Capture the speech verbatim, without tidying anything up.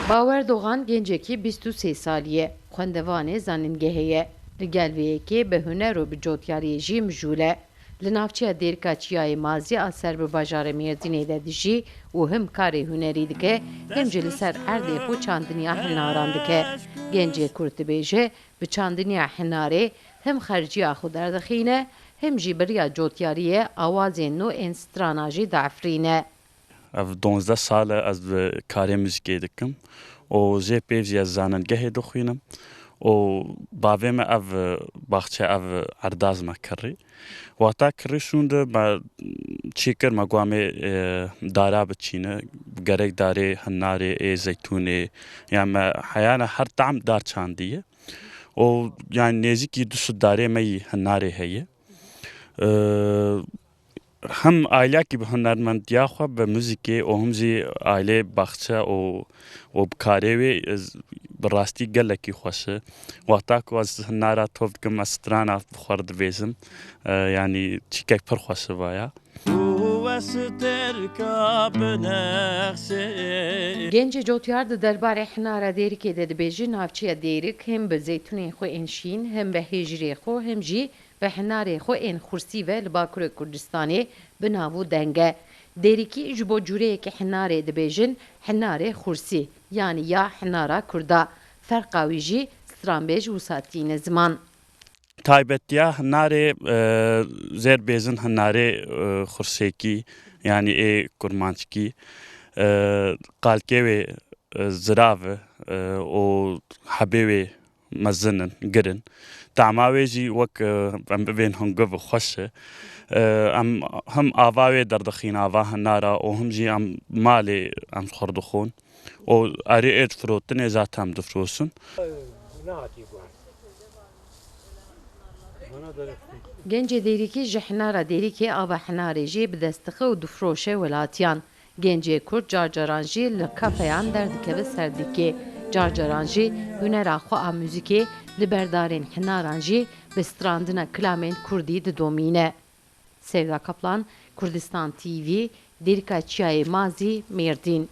Bawer Dogan gencekî bîst û sê salî ye, xwendevanê zanîngehê ye. Li gel vê yekê bi huner û bi cotyariyê jî mijûl e. Li navçeya Dêrika Çiyayê Mazî a ser bi bajarê Mêrdînê de dijî û him karê hunerî dike, him jî li ser erdê xwe çandiniya hinaran dike. Gencê Kurd dibêje, bi çandiniya hinarê him xerciya xwe derdixîne, him jî bi riya cotyariyê awazên nû ên strana jî diafirîne. Ev donzdeh sal e ez bi karê muzîkê dikim û jê pêv jî ez zanîngehê dixwînim û bavê me ev baxçe, ev erdaz me kirî. Wexta kirî şûnde me çî kir, me got em ê, e, dara biçîne, gerek darê hinarê, ê zeytûnê, ya me heyane her tam dar çandiye û yani nêzîkî du sed darê me yî hinarê heye. E, Hem aileyekî bi hunermendiya xwe, bi muzîkê û him jî ailê baxçe û, û bi karê wê, ez, bi rastî gelekî xweş e. Wexta ku ez hinara top dikim, ez strana bi xwe re dibêjim. E, yanî çîkek pir xweş e vaya. Gencê cotyar di derbarê hinara Dêrikê de dibêje, navçeya Dêrik him bi zeytûnên xwe ên şîn, him bi hêjirê xwe, him jî bi hinarê xwe ên xursî ve li Bakurê Kurdistanê bi nav û deng e. Dêrikî ji bo cûreyekî hinarê dibêjin hinarê xursî, yanî ya hinara kurda. Ferqa wî jî stranbêj wisa tîne ziman. Taybetiya hinarê, e, zêr bêjin hinarê, e, xursêkî, yanî ê kurmanckî, e, qalkê wê, e, zirav e, e, û hebê wê mezin in, girin. Tama wê jî wek, e, em bibên hungiv xweş e. E, em him ava wê derdixîn, ava hinara û him jî em malê em xwir dixwin. Û erê êr firotinê zaten em difrosin. Gencê Dêrikî ji hinara Dêrikê ava hinarê jî bi dest dixe û difroşe welatiyan. Gencê Kurd car caran jî li kafeyan derdikeve ser dîkê. Car caran jî hunera xwe a muzîkê li berdarên hinaran jî bi strandina kilamên kurdî didomîne. Sevda Kaplan, Kurdistan T V, Dêrika Çiyayê Mazî, Mêrdîn.